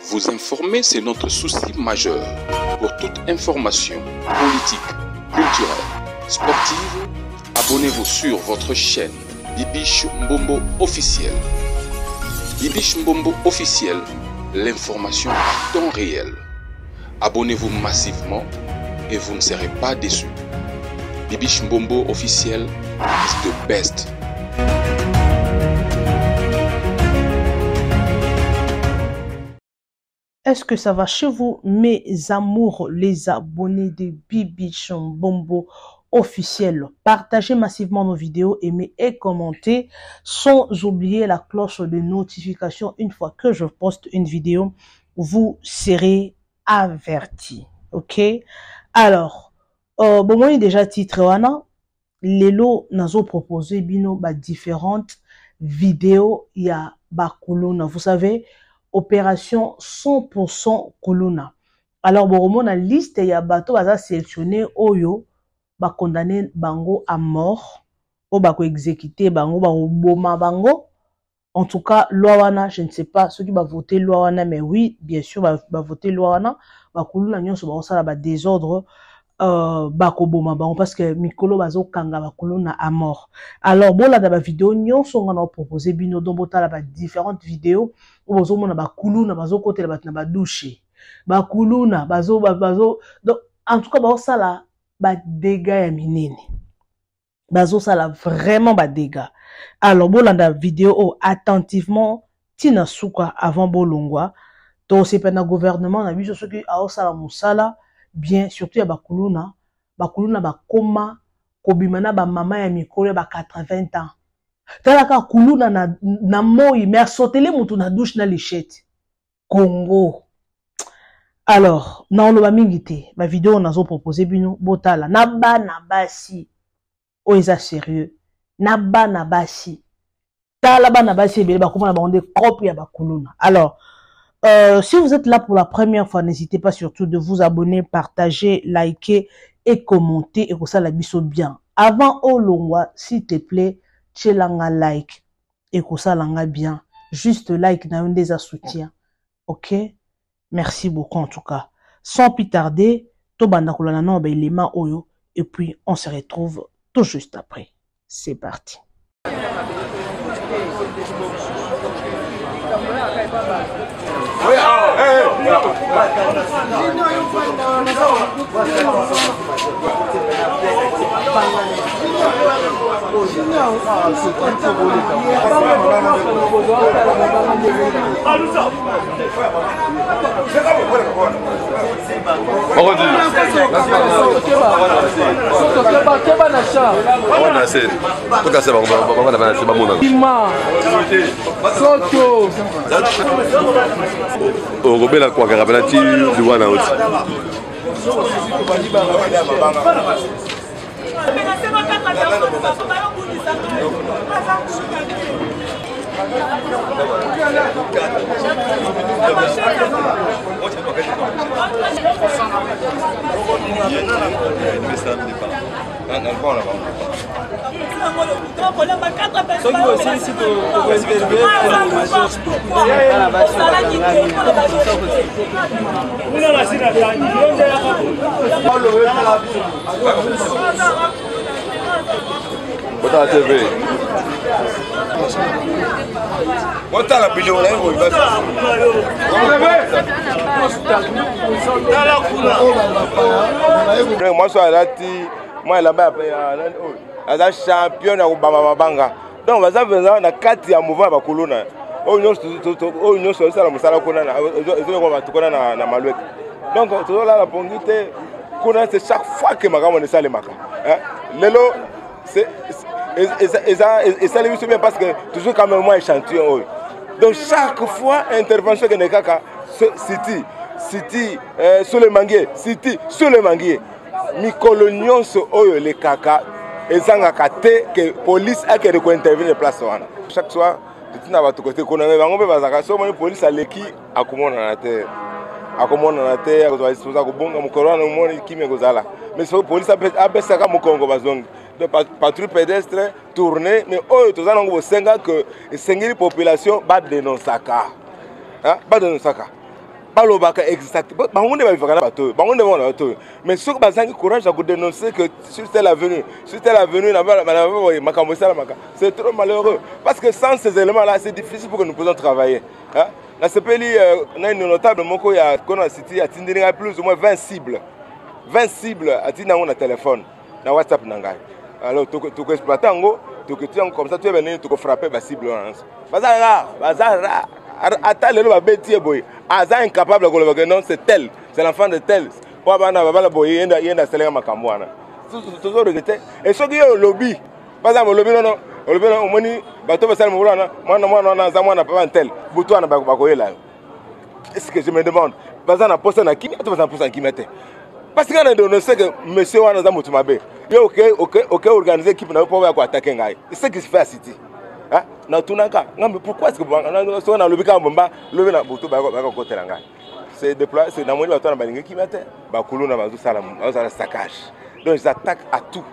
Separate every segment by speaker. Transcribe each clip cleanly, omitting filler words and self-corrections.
Speaker 1: Vous informer, c'est notre souci majeur. Pour toute information politique, culturelle, sportive, abonnez-vous sur votre chaîne Bibiche Mbombo officiel. Bibiche Mbombo officiel, l'information à temps réel. Abonnez-vous massivement et vous ne serez pas déçus. Bibiche Mbombo officiel is the best.
Speaker 2: Est-ce que ça va chez vous, mes amours, les abonnés de Bibi Chambombo officiel? Partagez massivement nos vidéos, aimez et commentez, sans oublier la cloche de notification. Une fois que je poste une vidéo, vous serez averti. Ok? Alors, euh, bon, moi, déjà titre, wana, lelo nazo proposer bino ba différentes vidéos ya ba kuluna. Vous savez, opération 100% kuluna. Alors bokomona liste ya bato baza sélectionné oyo ba condamné bango à mort, oyo bako exécuter bango, bakoboma bango. En tout cas, loi wana, je ne sais pas ceux qui va voter loi wana, mais oui, bien sûr, va, va voter loi wana, bakuluna nyonso bakosala ba désordre bakoboma bango parce que mikolo bazokanga bakuluna à mort. Alors bolanda ba vidéo nyonso nga na proposer bino, donc botala ba différentes vidéos oyo bozomona bakuluna bazokotela bato na ba douche, bakuluna bazo bazo, donc en tout cas bazosala ba dégâts ya minene, bazosala vraiment ba dégâts. Alors bolanda vidéo oyo attentivement tina suka avant bolongwa. Tosepela na gouvernement na biso soki aosala mosala bien, surtout ya bakuluna. Bakuluna bakoma kobima na bamama ya mikolo ya ba 80 ans. Talaka kuluna na moi, mais asotele mutu na douche na lichette. Congo. Alors, naoloba mingi te, ba vidéo nazo proposer bino botala na bana basi oyo eza sérieux, na bana basi. Tala bana basi ebele bakoma na bango nde cope ya bakuluna. Alors, si vous êtes là pour la première fois, n'hésitez pas surtout de vous abonner, partager, liker et commenter et kosala biso bien. Avant olongwa, s'il te plaît, tielanga like et kosalanga bien. Juste like na yo nde eza soutien. Ok? Merci beaucoup en tout cas. Sans plus tarder, tobanda kolanda na ba éléments oyo et puis on se retrouve tout juste après. C'est parti.
Speaker 3: Okobela kwakaka mpena ti liwa na yo ti.
Speaker 4: Soki bosilisi tokointerviewe.
Speaker 3: Botala TV.
Speaker 5: Botala biloko na ye. Mwasi oyo alati mwa elamba ya nani oyo aza champion ya kobamba mabanga, donc baza mpenza na kati ya mouvement ya bakuluna oyo nyonso ezosala mosala kuna, ezolekwa bato kuna na Malueke. Donc tozolala pongi te kuna, c'est chaque fois que makambo esalemaka. Lelo esali biso bien parce que toujours quand même mwa échantillon oyo. Donc chaque fois intervention ekende kaka city city, sur le manguier, city sur le manguier. Mikolo nyonso oyo elekaka ezangaka te ke police akende kointervenir place wana. Chaque soir totina bato kote kuna, me bango mpe bazalaka so omoni police aleki, akomonana te, akomonana te, akozwa disposa kobonga mokolo wana, omoni kimia ekozala. Mais soki police apesaka mokongo, bazongi. Donc patrouille pédestre tourné, mais oyo toza nango bosenga ke esengeli population badénonçaka, badénonçaka. Balobaka exact, bango nde bavivaka na bato oyo, bango nde bango na bato oyo. Mais soki bazangi courage ya kodénoncer que sur telle avenue, sur telle avenue, na boye makambo esalamaka, c'est trop malheureux. Parce que sans ces éléments là, c'est difficile pour que nous puissions travailler. Hein? Nasepeli na notable moko ya Kona City atindeli ngai plus ou moins 20 cibles. 20 cibles atindi yango na téléphone, na WhatsApp na ngai. Alors tokoexploite yango, tokotia yango comme ça, toyeba ndenge tokofrappe bacible wana nyonso. Baza rare, baza rare. Ata lelo babeti ye boye, aza incapable ya koloba que non, c'est tel, c'est l'enfant de tel. Po bana babala boye, yenda yenda asalenga makambo wana. Tozo regrette. Et soki yo olobi, par exemple olobi nono, olobi nono, omoni bato basala mokolo wana, mwana mwana wana aza mwana papa tel, butu wana bakoyela yo. Est-ce que je me demande, baza na posa na kimia to baza na posa na kimia te? Parce que na dénoncé que monsieur wana aza moto mabe. Yo ok ok ok organiser équipe na yo po ya ko attaquer ngai. C'est ce qui se fait à City. Hein? Na tunaka, ngambe pourquoi est-ce que so na lobi ka bomba, lobi na butu ba ba ko kotela ngai. C'est déployé, c'est na moni bato na balingi kimia te. Ba kuluna bazo sala, bazo sala saccage. Donc ils attaquent à tout.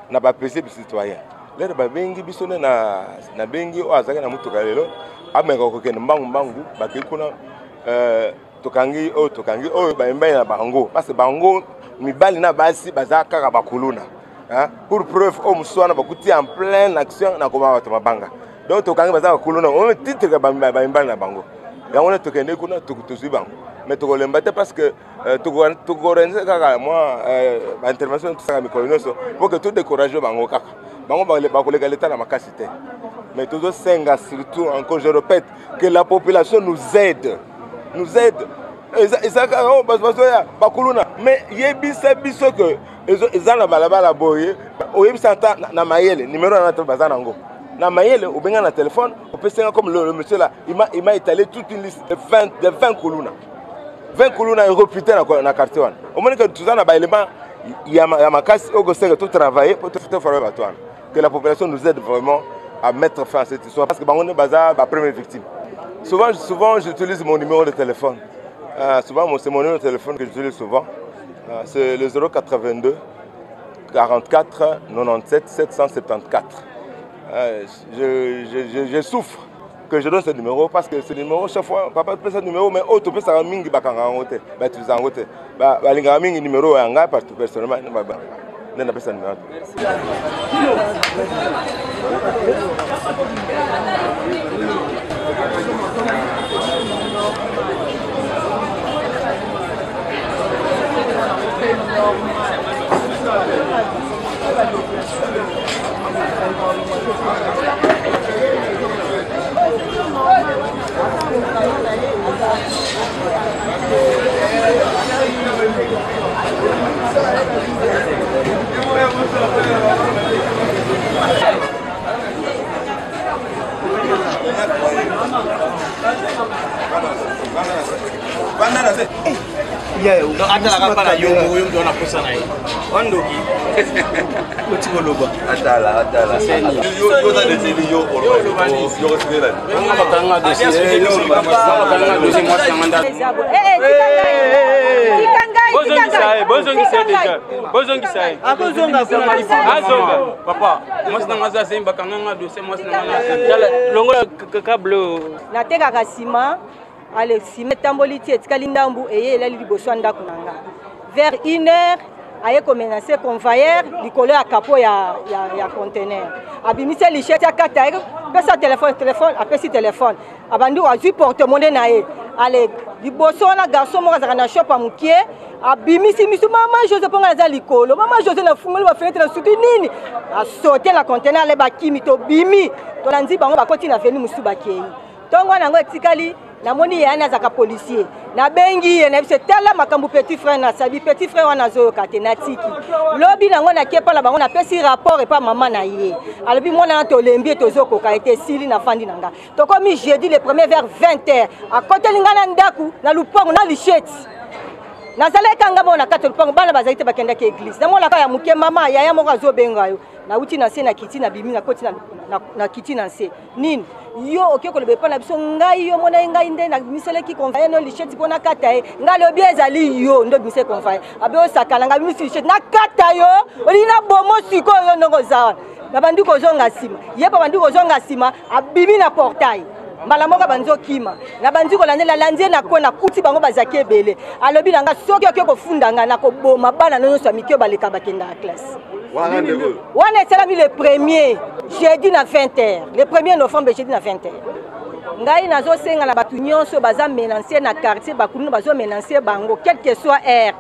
Speaker 5: Na ba paisible citoyen. Lero babengi biso nde na nabengi oyo azalaki na motuka lelo ameka kokende mbangu mbangu, bakei kuna, tokangi oyo, tokangi oyo, bayembani na bango parce que bango mibali na basi baza kaka bakuluna. Hein? Pour preuve, oyo mosusu wana bakuti en pleine action na kobama bato mabanga. Donc tokangi baza bakuluna oyo titre bayembani na bango. Yango wana tokende kuna, tozwi bango. Mais tokolemba te parce que tokoorganize kaka mwa baintervention tosaka mikolo nyonso pour que todécourage bango kaka. Bango bakoleka leta na makasi te. Mais tozosenga surtout, encore je répète, que la population nous aide. Nous aide. Eza kaka oyo bato bazoya bakuluna, mais yebisa biso ke eza na balabala boye, oyebisa ata na mayele numéro wana te baza nango na mayele, obenga na téléphone, opesenga comme le monsieur là, il m'a étalé toute une liste de 20, de 20 kuluna, 20 kuluna réputé na quartier wana. Omoni ke toza na baélément ya makasi oyo kosenga totravailler po toforme bato wana. Que la population nous aide vraiment à mettre fin à cette histoire parce que bango nde baza bapremière victime. Souvent, souvent j'utilise mon numéro de téléphone. Souvent, c'est mon numéro de téléphone que j'utilise souvent. C'est le 082 44 97 774. Je souffre que je donne ce numéro parce que ce numéro, chaque fois, papa pesa numéro, mais auto pesa mingi bakanga yango te, batuza yango te. Balingaka mingi numéro ya ngai parce que personnellement nde napesa numéro.
Speaker 4: Atalaka mpa na yo moko, yo moto wana posa na ye wandoki oti koloba.
Speaker 3: Atala, atala. Yo oza deseli, yo yo
Speaker 4: bakanga dossier, bakanga dossier mwasi nanga ndako. Bozongisa ye, bozongisa ye déjà, bozongisa ye.
Speaker 6: Akozonga.
Speaker 4: Azonga papa, mwasi nanga aza semi, bakanga nga dossier mwasi nanga. Tala, longola câble oyo.
Speaker 6: Natekaka nsima ale, nsima etamboli ti etikali ndambu, eye elali liboso ya ndako na nga. Vers 1 heure aye komenacer convoyeur likolo ya capot ya conteneur, abimisi lichette, akata ye, pesa telefone, telefone, apesi telefone, abandi azwi porte-monnaie na ye. Ale liboso wana garçon moko azalaka na shop ya mokie, abimisi misu: "Mama José!" Mponga naza likolo, "Mama José!" Nafungoli bafenêtre, na sutu nini, asote na conteneur. Ale bakimi, tobimi, tolandi bango, bakoti na avenue mosusu, bakei. Ntongo wana yango etikali, namoni ye yani azalaka policier, nabengi ye, nayebi se tala makambo petit frère nasabi. Petit frère wana azoyoka te. Natiki lobi nango, nakie epa na bango, napesi rapport epa mama na ye, alobi mwana wana tolembi ye, tozokoka ye te. Esili, nafandi na nga. Tokomi jeudi le premier vers 20 heures, akoteli nga na ndako na lupango na lichette. Nazalaki kanga moko na kati ya lupango, bana bazali te, bakendaki église. Namonaka ya moke, mama yaya moko azobenga yo. Nauti na se na kiti, nabimi, nakoti na kiti na nse. Nini yo oke koloba epai na biso? Ngai yo mona ye, ngai nde nabimiselaki convoyeur no lichette mpo nakata ye. Ngai alobi ezali yo nde obimise convoyeur, abe osakana, ngai abimisi lichette nakata yo, olingi na bomo. Sikoyo yo ndongo oza wana, nabandi kozonga nsima, ye mpe abandi kozonga nsima, abimi na portail. Mbala moko abandi okima. Nabandi kolandela, nalandi ye na coin, nakuti bango bazalaki ebele. Alobi na nga soki oke kofunda nga nakoboma bana no nyonso ya mike oyo baleka bakendaka classe. Wana esalami le premier jeudi na 20 heures, le premier novembre jeudi na 20 heures. Ngai nazosenga na bato nyonso baza menance na quartier, bakuluna bazo menance bango quel que soit heure,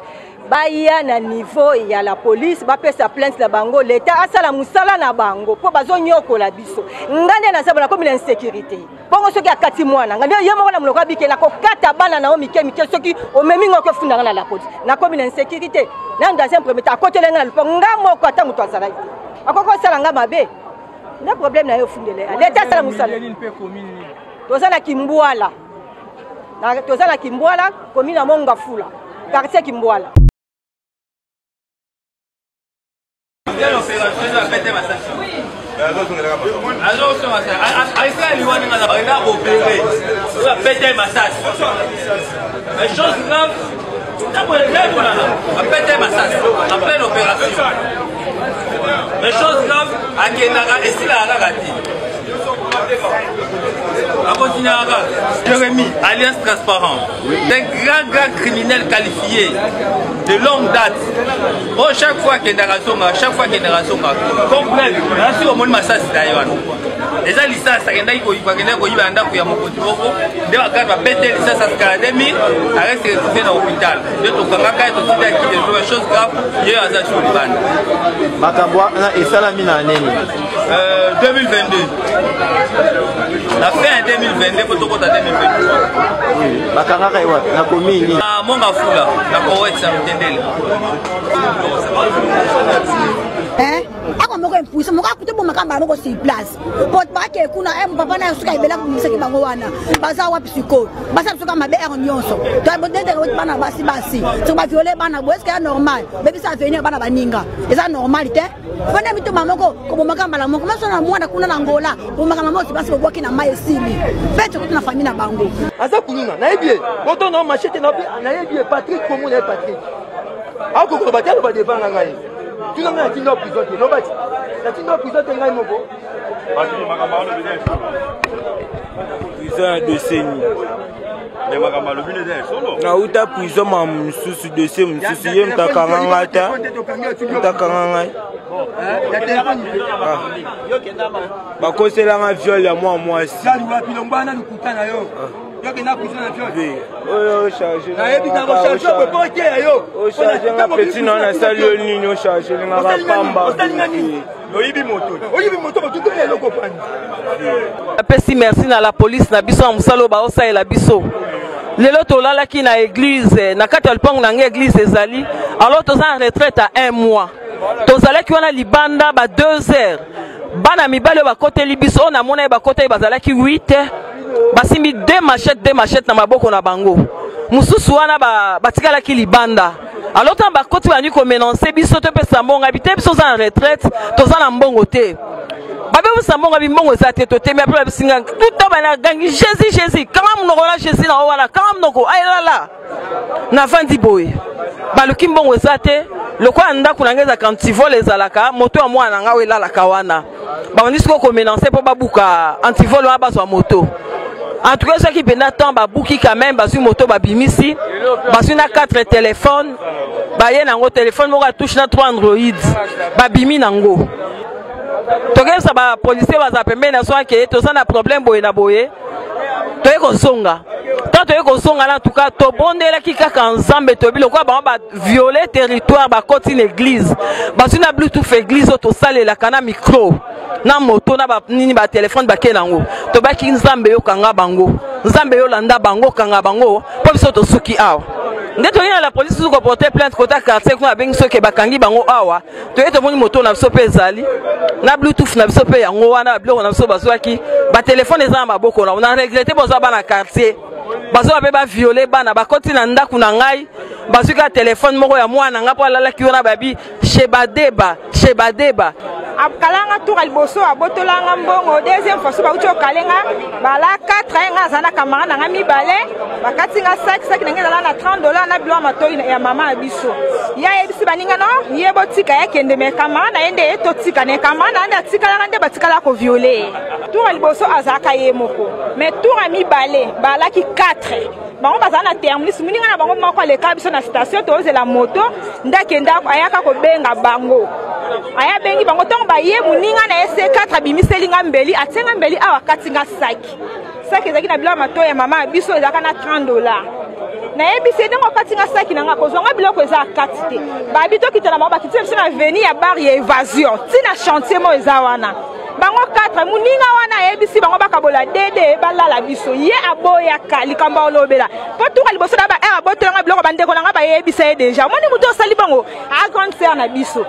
Speaker 6: baya na niveau ya la police bapesa plainte na bango, l'etat asala mosala na bango mpo bazonyokola biso. Ngai nde naza bona komi na insécurité. Bongo soki akati mwana ngai nde ye moko na monoko abike nakokata bana na yo mike mike, soki omemi ngai okofunda ngai na la police, nakomi na insécurité. Na dans un premier temps akotela ngai na lopango ngai moko, ata moto azalaki te akoki kosala ngai mabe. Nde problème na ye, ofundela l'etat asala mosala. Toza na Kimbwala, toza na Kimbwala, commune ya Mongafula, quartier Kimbwala.
Speaker 4: Mais chose grave, apete masasi en pleine opération. Mais chose grave, akendaka esilaka kaka te, akontinuaka kaka. Jérémie, alliance transparent, un grand grand criminel qualifié de longue date. Oh, chaque fois akendaka zonga, chaque fois akendaka zonga complète. Nasi omoni masasi na ye wana eza lisasi, akendaki koyiba na ndako ya mokonzi moko, nde bakati babete lisasi asikala 2000 areste retrouvé na hôpital, nde tokangaka ye, totindaki de chose grave, ye aza sur libanda.
Speaker 7: Makambo wana esalami na nini?
Speaker 4: 2022, na fin ya 2022 po tokota 2023.
Speaker 7: Bakangaka ye wapi, na commune nini?
Speaker 4: Na Monga Fula, na Kowetsa Mtendele.
Speaker 8: Ako moko impuissant moko akuti bomaka mbala moko sur place po bake kuna papa na suka ebela kobimisaki bango wana baza wapi sikoyo? Basala biso kaka mabe ere nyonso, todendeke bana basi basi soki baviole bana boye, eske ya normal? Bebisa avenir bana baninga, eza normal te. Fanda mitoma moko kobomaka mbala moko maso na mwana kuna na Ngola, bomaka mama osi basi bobwaki na mai, esili mpe tokuti na famille na bango.
Speaker 9: Aza kuluna, nayebi ye oto na machete, nayebi ye Patrik Kongo, naye Patrik akokoloba te, aloba devant na ngai. Tuna ngai, natinda prison te, loba ti natinda prison te ngai moko.
Speaker 10: Prison ya dossier nini? Nauta prison ma mosusu, dossier mosusu, ye moto akanga ngai te, moto akanga ngai bakoselanga viol ya mwa mwasi oyo ocharge nga petit na nasali yo nini? Ocharge nga bapamba.
Speaker 9: Oyibi moto, oyibi moto, botuteli eloko pani.
Speaker 11: Napesi merci na la police na biso ya mosala oyo baosalela biso. Lelo tolalaki na église na kati ya lupango na ngai, église ezali alors toza na retraite ya un mois, tozalaki wana libanda ba 2 heures, bana mibali oyo bakoteli biso, oyo namona ye bakoteli, bazalaki 8, basimbi deux machettes, deux machettes na maboko na bango, mosusu wana batikalaki libanda. Alors ntango bakoti, bandi komenance biso topesa mbongo. Abi te, biso oza na retraite, toza na mbongo te. Babebisa mbongo, abi mbongo eza te. Totemi apres, babisinga tuta bana gangi: "Jésus, Jésus!" Kanga monoko na Jésus na o wana, kanga monoko ayelala. Navandi boye, baluki mbongo eza te. Lokola ndako na ngai ezalaka antivol, ezalaka moto ya mwana na ngai oyo elalaka wana, babandi sikoyo komenance mpo babuka antivol wana, bazwa moto. En tout cas soki mpenza temps babuki quand même, bazwi moto, babimisi, bazwi na 4 téléphone, baye nango téléphone moko ya touche na 3 Android, babimi nango. Tokeyebisa bapolisier baza pembeni na so ake toza na problème boye na boye. Toye kozonga, tant toye kozonga na tuka, tobondelaki kaka Nzambe, toyebi lokola bango baviole territoire, bakoti na église, bazwi na bluetooth église oyo tosalelaka na micro na moto na nini, batelefone bake nango. Tobaki: "Nzambe, yokanga bango, Nzambe, yolanda bango, kanga bango mpo biso tosuki awa." Nde toyei na la police susu koporte plainte kota quartier kuna, babengi soki bakangi bango awa. Toye, tomoni moto na biso mpe ezali na bluetooth na biso mpe yango wana, biloko na biso bazwaki, batelefone eza na maboko na. Na regrete, bozwa bana quartier bazwa mpe baviole bana, bakoti na ndako na ngai, bazwi kaka telefone moko ya mwana ngai mpo alalaki wana, babi shebadeba shebadeba.
Speaker 12: Akalanga tour ya liboso, abotolanga mbongo. Deuxième fois so bauti okalenga bala 4 ye, nga aza na camarade na nga mibale, bakati nga saki, saki na ngai ezala na 30 dollar na biloko ya matoi ya mama ya biso. Ye ayebisi baninga no ye botika ye akende, me camarade na ye nde ye totika na ye, camarade na ye nde atikalaka, nde batikala koviole ye. Tour ya liboso azalaka ye moko, mais tour ya mibale balaki 4. Bango bazala na terminus, moninga na bango moko aleka biso na station, tozela moto nde akenda ayaka kobenga bango. Aya abengi bango, ntango baye moninga na ye C4 abimiseli nga mbeli, atie nga mbeli awa akati nga saki. Saki ezalaki na biloko ya matoi ya mama ya biso, ezalaka na 30 dollars. Nayebisi ye ndenge okati nga saki na nga, kozwa nga biloko eza kati te. Babi tokita na bango, bakitisa biso na avenue ya bar ya évasion ti na chantier moko eza wana. Bango 4 moninga wana ayebisi bango bakabola dede balala biso, ye aboyaka likambo alobela mpo tuka liboso na ba aire abotelanga biloko, bandeko na nga bayebisa ye deja omoni moto osali bongo a grande sœur na biso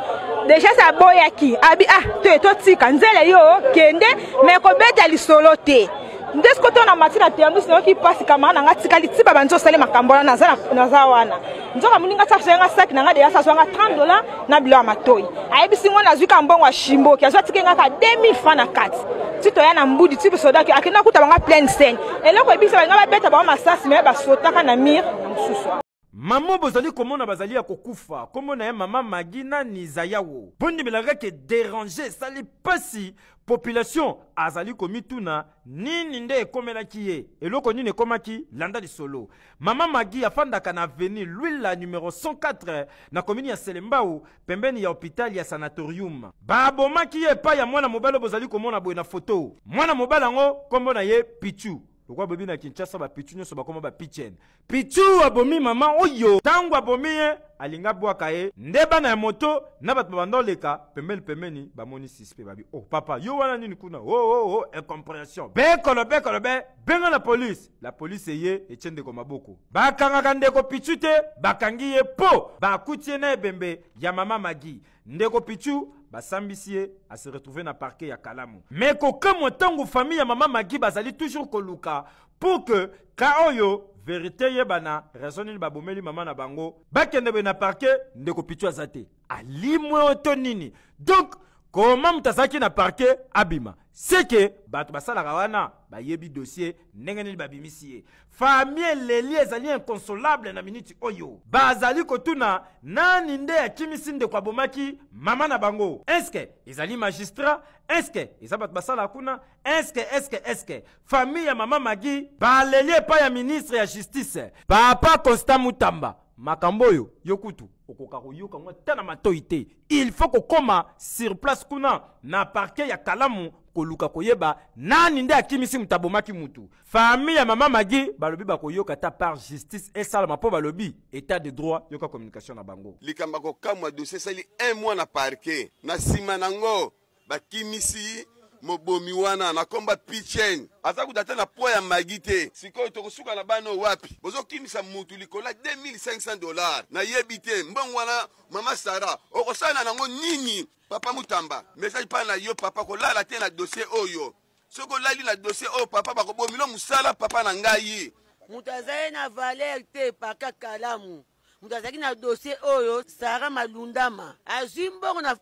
Speaker 12: deja se aboyaki abi ah toye totika nzela yo kende me kobeta lisolo te. Nde siko to na mati na terminus nayoki mpasi, kamara na nga tikali ti babandi osali makambo wana naza wana. Nzoka moninga ti nga saki na nga deja azwa nga 30 dollars na bilo ya matoi, ayebisi ngo nazwi ka mbongo ya shimboki, azwa tike nga ka 2000 francs na kati. Ti toya na mbudi ti sodaki akenda kuta bango pleine scène, eloko ebisa balinga babeta bango masasi me basotaka na mire na mosusu.
Speaker 13: Mama bozali komona bazali ya kokufa, kombo na ye mama Magi nani Zayawo. Bondimelaka ke deranger esali pasi, population azali komituna nini nde ekomelaki ye, eloko nini ekomaki. Landa lisolo. Mama Magi afandaka na avenue Luila numero 104 na commune ya Selembao, pembeni ya hopital ya sanatorium. Babomaki ye epai ya mwana mobali oyo bozali komona boye na foto. Mwana mobali yango kombo na ye Pichu. Lokola boyebi na Kinshasa ba Pichu nyonso bakoma ba Pichen. Pichu abomi mama oyo. Tango abomi ye, alingi abwaka ye. Nde bana ya moto na bato babanda oleka pembeni pembeni bamoni suspect, babi oh papa yo wana nini kuna, oh oh oh, incomprehension. Bekolo bekolo be benga la police. La police eye etie ndeko maboko. Bakangaka ndeko Pichu te, bakangi ye po bakuti ye na ebembe ya mama Maggie. Ndeko Pichu basambisi ye, a se retrouver na parquet ya Kalamu. Mais kokamwa tango famille ya mama Maggie bazali toujours koluka pour que cas oyo verite yebana, raison nini babomeli mama na bango, bakende boye na parquet, ndeko Pichu aza te, alimwe oyo to nini? Donc koma moto azalaki na parquet abima, seke bato basalaka wana bayebi dossier ndenge nini babimisi ye. Famille eleli, ezali inconsolable na miniti oyo. Bazali kotuna nani nde akimisi ndeko abomaki mama na bango. Eske ezali magistrat? Eske eza bato basalaka kuna? Eske eske eske famille ya mama Maggie baleli epai ya ministre ya justice papa Constant Mutamba. Makambo oyo yo kutu okoka koyoka ngo ata na matoi te. Il faut kokoma sur place kuna na parquet ya Kalamu koluka koyeba nani nde akimisi moto abomaki mutu. Famille ya mama Maggie balobi bakoyoka ata par justice esalama mpo balobi état de droit. Yoka communication na bango.
Speaker 14: Likambo ya kokamwa, dossier esali un mois na parquet, na nsima nango bakimisi mobomi wana na komba Pichen, aza kuta ata na poids ya Magi te. Sikoyo tokosuka na bana oyo wapi? Bozokimisa mutu likolo ya 2500 dollars, nayebi te mbongo wana. Mama Sara, okosala nango nini? Papa Mutamba, message pa na yo papa, kolala te na dossier oyo. Soki olali na dossier oyo papa, bakobomino mosala papa na ngai.
Speaker 15: Moto azali na valeur te paka Kalamu. Moto azalaki na dossier oyo Sara Malundama azwi mbongo na,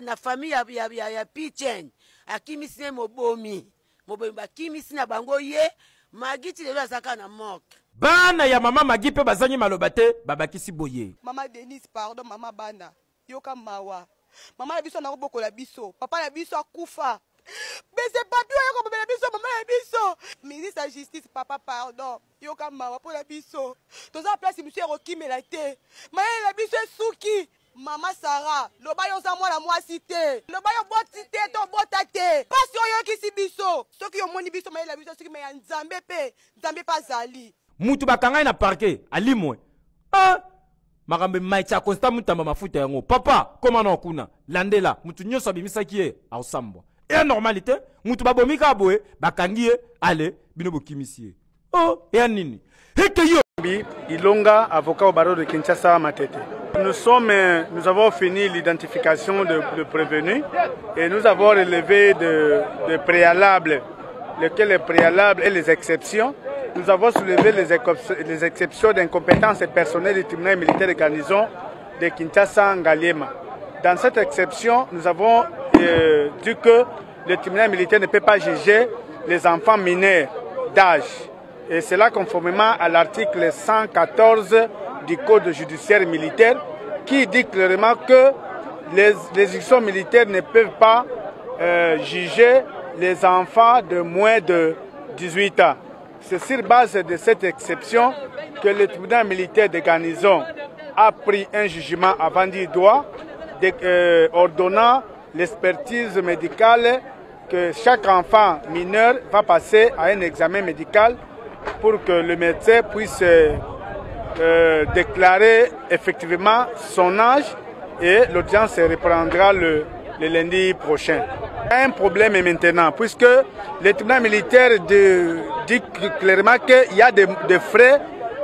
Speaker 15: na famille ya, ya, ya, ya Pichen, akimisi ne mobomi mobomi bakimisi na bango ye Magi ti lelo aza kaka na morgue.
Speaker 13: Bana ya mama Magi mpe bazangi maloba te, babakisi boye.
Speaker 16: Mama Denise pardon, mama bana yoka mawa, mama na biso anakobokola biso, papa na biso akufa, bese papi oyo kobomela biso mama na biso. Ministre ya justice papa pardon, yoka mawa mpo na biso, toza na place mosusu ya kokimela te, mayele na biso esuki. Mama Sara, loba yo oza mwana mwasi te, loba yo oboti te to obota te, pasi oyo oyokisi biso, soki omoni biso mayele na biso esuki, me ya Nzambe mpe Nzambe mpe azali.
Speaker 13: Mutu bakanga ye na parquet alimwe. Ah! Makambo emaiti ya Constant Mutamba mafuta yango. Papa, koma na kuna. Landela, mutu nyonso abimisaki ye, aosambwa. Eya normal te, mutu babomi kaka boye, bakangi ye, ale, bino bokimisi ye. Oh, eya nini? Eke yo.
Speaker 17: Ilonga, avocat au barreau de Kinshasa, Matete. Nous, sommes, nous avons fini l'identification de prévenus et nous avons relevé de préalables, lesquels les préalables et les exceptions. Nous avons soulevé les exceptions d'incompétence personnelle du tribunal militaire de garnison de Kinshasa Ngaliema. Dans cette exception, nous avons dit que le tribunal militaire ne peut pas juger les enfants mineurs d'âge. Et cela conformément à l'article 114 du Code judiciaire militaire qui dit clairement que les juridictions militaires ne peuvent pas juger les enfants de moins de 18 ans. C'est sur base de cette exception que le tribunal militaire de garnison a pris un jugement avant dire droit, de, euh, ordonnant l'expertise médicale que chaque enfant mineur va passer à un examen médical pour que le médecin puisse euh, euh, déclarer effectivement son âge et l'audience reprendra le, le lundi prochain. Un problème est maintenant, puisque le tribunal militaire de, dit clairement qu'il y a des, des frais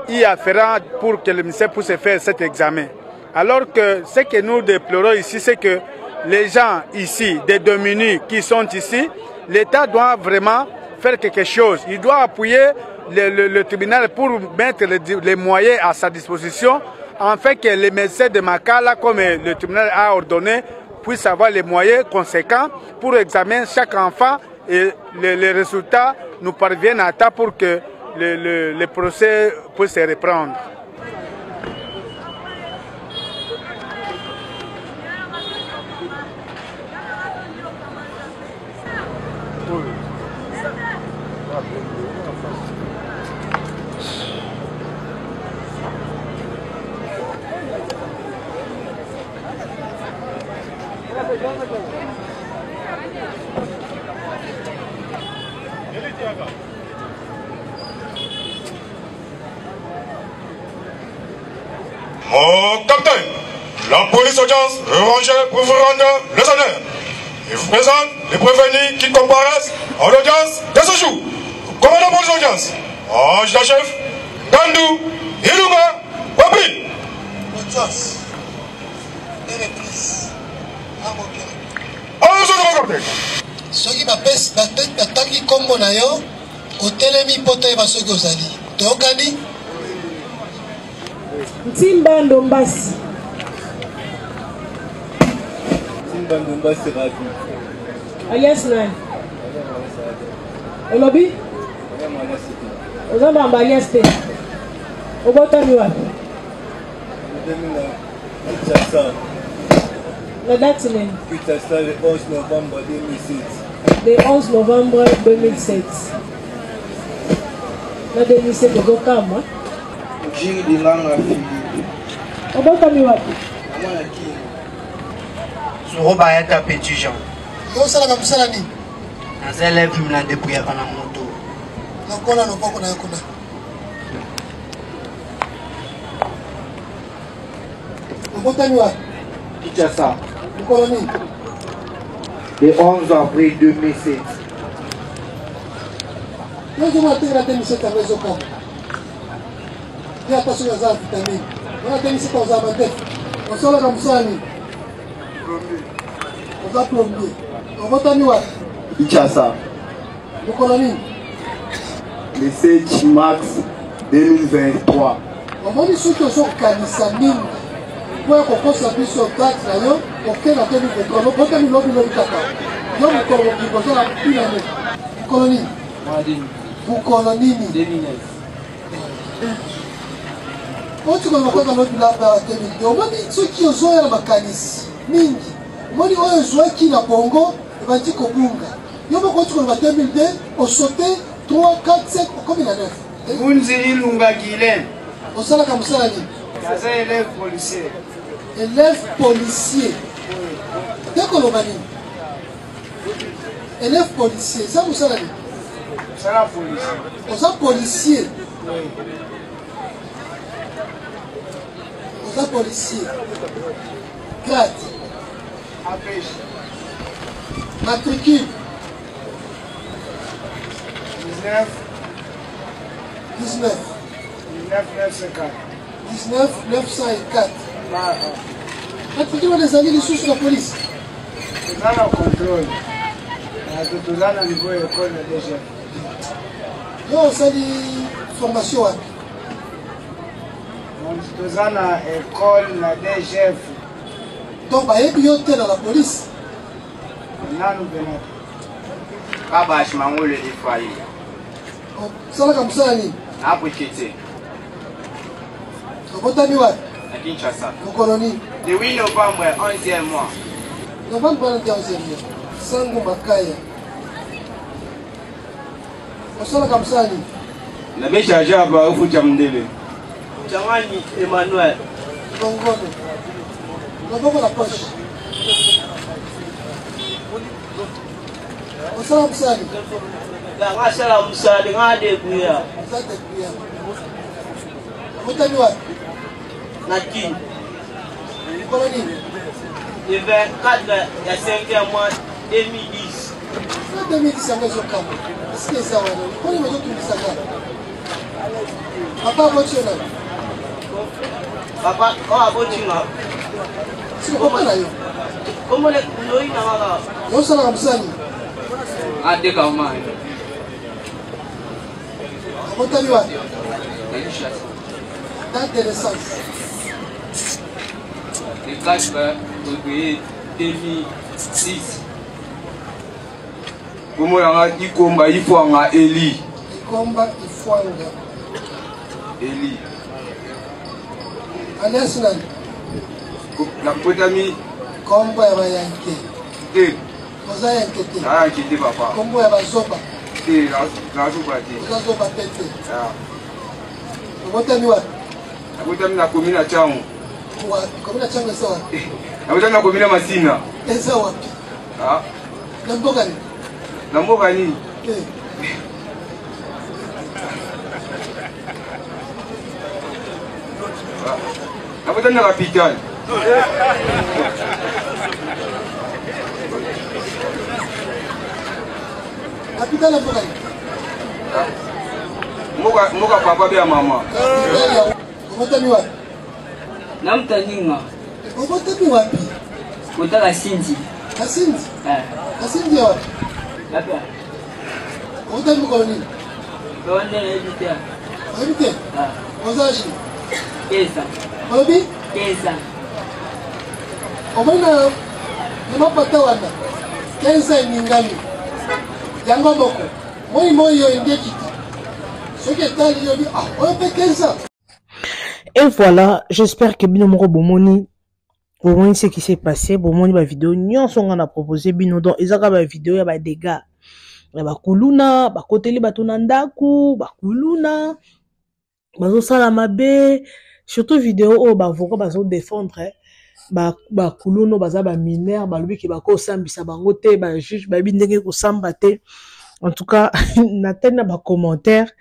Speaker 17: y afférents pour que le ministère puisse faire cet examen. Alors que ce que nous déplorons ici, c'est que les gens ici, des dominus qui sont ici, l'État doit vraiment faire quelque chose. Il doit appuyer le, le, le tribunal pour mettre les, les moyens à sa disposition afin que les médecins de Makala, comme le tribunal a ordonné, puissent avoir les moyens conséquents pour examiner chaque enfant et les, les résultats nous parviennent à temps pour que le, le, le procès puisse se reprendre.
Speaker 18: Mon capitaine, la police audience rangée pour vous rendre les honneurs. Il vous présente les prévenus qui comparaissent en audience de ce jour. Commandant police audience, adjudant-chef, Gandou, Ilunga, Papi.
Speaker 19: Audience et reprise. Soki batangi nkombo na yo otelemi mpo toyeba soki ozali toyokani
Speaker 20: Ntimba Ndombasi.
Speaker 7: Ntimba Ndombasi Rabi.
Speaker 20: Alias nani? Olobi? Oza bamba alias te. Obotami wapi?
Speaker 7: Kinshasa.
Speaker 20: Na date nini?
Speaker 7: Kinshasa le 11 novembre 2007.
Speaker 20: Le 11 novembre 2007. Na 2007 ozokamwa.
Speaker 7: Jiri Linganga Philippe.
Speaker 20: Obotami wapi?
Speaker 7: Mwana Kin. Soro Bayata Petit Jean.
Speaker 19: Yo osalaka mosala nini?
Speaker 7: Naza élève na debrouillaka na moto.
Speaker 19: Lokola loboko na yo kuna. Obotami wapi?
Speaker 7: Kinshasa.
Speaker 19: Mokolo nini?
Speaker 7: Le 11 avril 2007.
Speaker 19: Yo ozomona te na 2007 yango ezokama. Ye ata soki aza na vitamine. Wana 2007 ozala mandefu. Osalaka mosala nini? Oza plombier. Obotami wapi?
Speaker 7: Kinshasa.
Speaker 19: Mokolo nini?
Speaker 7: Le 7 mars 2023.
Speaker 19: Omoni soki ozokanisa mingi mpo ya kokosa biso date na yo oke na 2023 obotami lobi lobi kaka yo mokolo mobimba oza na une année mokolo nini mokolo nini oti koloba kaka lobi laba 2002 omoni soki ozoya na makanisi mingi omoni oyo ezwaki na bongo ebandi kobunga Yo moko oti koloba 2002 osote 3 4 5 okomi na 9.
Speaker 7: Ngunzi Ilunga Guylain.
Speaker 19: Osalaka mosala nini?
Speaker 7: Naza élève policier.
Speaker 19: Élève policier. Te koloba nini? Élève policier, eza mosala nini?
Speaker 7: Mosala policier.
Speaker 19: Oza policier.
Speaker 7: Oui.
Speaker 19: Oza policier. Grade.
Speaker 7: APJ.
Speaker 19: Matricule.
Speaker 7: 19.
Speaker 19: 19.
Speaker 7: 19 904.
Speaker 19: 19 904. Matricule wana ezali lisusu na police.
Speaker 7: Toza na contrôle. Bato toza na niveau ya école na DGF.
Speaker 19: Yo osali formation wapi?
Speaker 7: Toza na école na DGF.
Speaker 19: Donc bayebi yo te na la police?
Speaker 7: Nanu pena te.
Speaker 21: Kabash Mangolo Efraïm.
Speaker 19: Osalaka mosala nini?
Speaker 21: Na Brikete.
Speaker 19: Obotami wapi?
Speaker 21: Na Kinshasa.
Speaker 19: Mokolo nini?
Speaker 21: Le 8 novembre, 11e mois.
Speaker 19: Novembre wana nde 11e mois. Sango Makaya. Osalaka mosala nini?
Speaker 21: Nabe charge apa ofuta mundele.
Speaker 1: Changani Emmanuel.
Speaker 19: Longono. Loboko na poche. Osala mosala nini?
Speaker 1: Nga asala mosala nga debrouillard.
Speaker 19: Oza debrouillard. Obotami wapi?
Speaker 1: Na Kin.
Speaker 19: Mokolo nini?
Speaker 1: Le 24 ya 5e mois 2010.
Speaker 19: Na 2010 yango ezokamwa. Esika eza wana. Mponi bazotungisaka. Papa aboti yo nani?
Speaker 1: Papa oyo aboti nga.
Speaker 19: Siko papa na yo.
Speaker 1: Kombo loi na nga kaka.
Speaker 19: Yo osalaka mosala nini?
Speaker 21: Ateka mai.
Speaker 19: Obotami wapi? Date de naissance.
Speaker 21: Le 4 février 2006. Kombo na nga Ikomba Ifwanga Eli.
Speaker 19: Ikomba Ifwanga.
Speaker 21: Eli.
Speaker 19: Alias nani?
Speaker 21: Nakotami.
Speaker 19: Kombo ya bayanke.
Speaker 21: Te.
Speaker 19: Oza yanke te.
Speaker 21: Na yanke te papa.
Speaker 19: Kombo ya bazoba.
Speaker 21: Te, nazoba te.
Speaker 19: Oza zoba pe te. Ah. Obotami wapi?
Speaker 21: Nabotami na commune ya Tshangu.
Speaker 19: Wapi? Commune ya Tshangu eza wapi?
Speaker 21: Nabotami na commune ya Masina.
Speaker 19: Eza wapi?
Speaker 21: Ah.
Speaker 19: Na mboka nini?
Speaker 21: Na mboka nini?
Speaker 19: Eh.
Speaker 21: Ah. Nabotami na capitale.
Speaker 19: Capitale ya mboka nini?
Speaker 21: Mboka mboka papa be ya mama.
Speaker 19: Obotami wapi?
Speaker 22: Namutaninga.
Speaker 19: Obotami wapi?
Speaker 22: Kota Kasindi.
Speaker 19: Kasindi?
Speaker 22: Eh.
Speaker 19: Kasindi ya wapi?
Speaker 22: Wapi?
Speaker 19: Obotami mokolo nini?
Speaker 22: Wana nayebi te.
Speaker 19: Oyebi te? Oza age?
Speaker 22: Keza.
Speaker 19: Olobi?
Speaker 22: Keza.
Speaker 19: Omoni na na mapata wana 15 eningani yango moko moi moi oyo nde ekiti soki etali yo bi ah oyo mpe 15 ans.
Speaker 2: Et voilà, j'espère que bino moko bomoni bomoni ce qui s'est passé, bomoni ba vidéo nyonso nga na proposer bino donc ezaka ba vidéo ya ba dégâts ya bakuluna bakoteli bato na ndaku bakuluna bazosala mabe surtout video oyo baavocat bazodefendre bakuluna baza bamineur balobi ke bakosambisa bango te bajuge bayebi ndenge kosamba te en tout cas natali na bacommentaire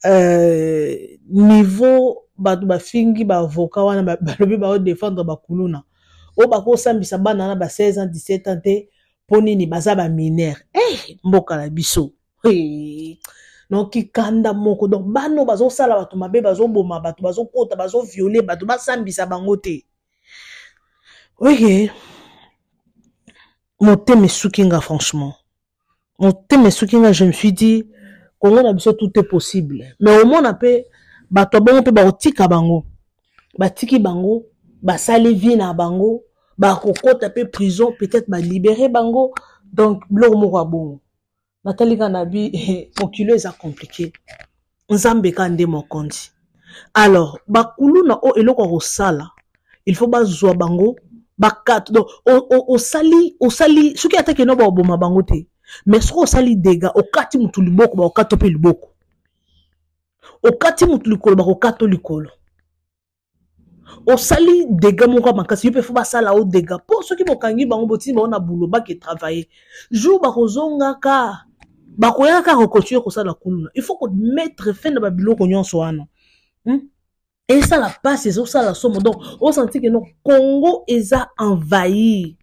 Speaker 2: euh, niveau bato bafingi baavocat wana balobi baodefendre bakuluna oyo bakosambisa bana na ba 16 ans 17 ans te mpo nini baza bamineur eh, mboka na biso hey. donc kikanda moko donc bana oyo bazosala bato mabe bazoboma bato bazokota bazoviole bato basambisa bango te oye motema esuki nga franchement motema esuki nga je me suis dit kongo na biso tout est possible mais omona mpe bato ya bongo mpe bakotika bango batiki bango basali vie na bango bakokota mpe prison peut-être balibere bango donc biloko moko ya bongo natali kaka na bi mokili eza compliqué nzambe kaka nde mokonzi alors bakuluna oyo eloko ya kosala il faut bazwa bango bakata donc osali osali soki ata keno bakoboma bango te mais soki osali dega okati motu liboko bakokata mpe liboko okati motu likolo bakokata likolo osali dega moko ya makasi yo mpe fo basala yo dega mpo soki bokangi bango botindi bango na bulo bake travailler jour bakozongaka bakoyaka kaka kokontinue kosala kuluna il faut komettre fin na babiloko nyonso wana hmm? esala mpasi ezosala somo donc osanti ke no congo eza envahi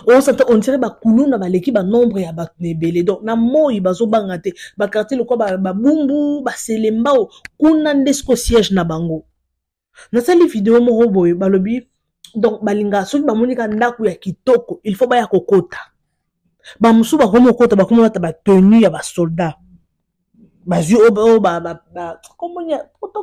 Speaker 2: osanta on dirait bakuluna baleki banombre ya bato na ebele donc na moi bazobanga te bakartier lokola babumbu baselembao kuna nde siko siège na bango nasali video moko boye balobi donc balingaka soki bamoni ka ndako ya kitoko il faut baya kokota bamosusu bakomi kokota bakomi kolata batenu ya basoldat bazwi oyo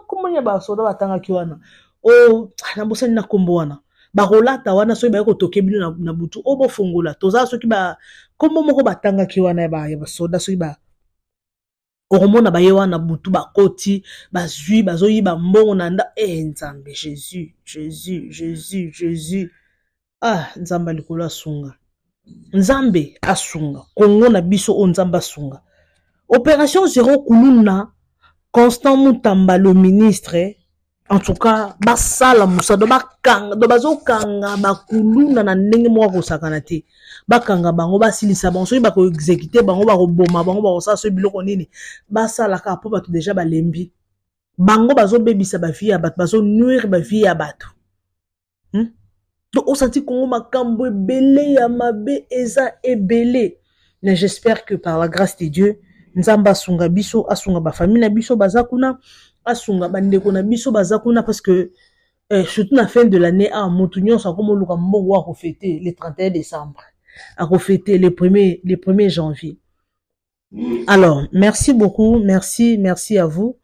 Speaker 2: komoni ya basoda batangaki wana oyo ah, nabosani na nkombo wana bakolata wana soki baye kotoke bino na butu oyo bofongola toza soki nkombo moko batangaki wana ya basoda soki ba okomona baye wana butu bakoti bazwi bazoyiba mbongo na nda e eh, nzambe jésus jésus jésus jésus ah nzambe ya likolo asunga nzambe asunga kongo na biso oyo nzambe asunga. Opération zéro kuluna, Constant Mutamba le ministre, en tout cas basala mosala do bakanga do bazokanga bakuluna na ndenge moko akosakana te bakanga bango basilisa bango soki bakoexekite bango bakoboma bango bakosala soki biloko nini basalaka mpo bato deja balembi bango bazobebisa bavie ya bato bazonuire bavie ya bato hmm? Donc osanti Congo makambo ebele ya mabe eza ebele. Mais j'espère que par la grâce de Dieu, Nzambe asunga biso, asunga ba famille na biso baza kuna, asunga ba ndeko na biso baza kuna parce que eh, surtout na fin de l'année ah mutu nyonso akomoluka mbongo wa kofete le 31 décembre, akofete le premier le 1er janvier. Alors, merci beaucoup, merci, merci à vous.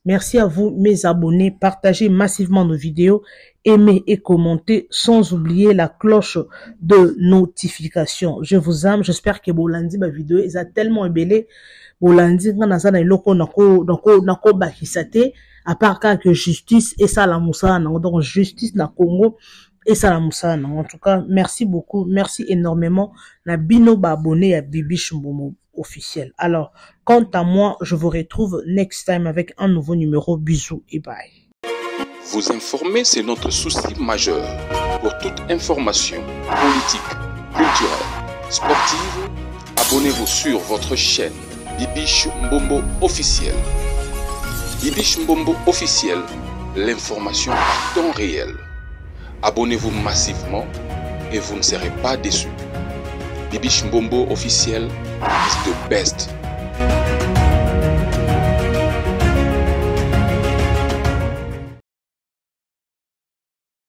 Speaker 2: Merci à vous, mes abonnés. Partagez massivement nos vidéos, aimez et commentez, sans oublier la cloche de notification. Je vous aime. J'espère que Bolandi, ma vidéo, ils a tellement ébellé. Bolandi, nga naza na eloko nako nako nako bakisa te, à part kaka que justice esala mosala nango. Donc justice na Congo esala mosala nango. En tout cas, merci beaucoup, merci énormément na bino ba abonné ya Bibiche Mbomo officiel. Alors, quant à moi, je vous retrouve next time avec un nouveau numéro. Bisous et bye.
Speaker 3: Vous informer, c'est notre souci majeur. Pour toute information politique, culturelle, sportive, abonnez-vous sur votre chaîne Bibiche Mbombo officiel. Bibiche Mbombo officiel, l'information à temps réel. Abonnez-vous massivement et vous ne serez pas déçus. Bibiche Mbombo officiel is the best.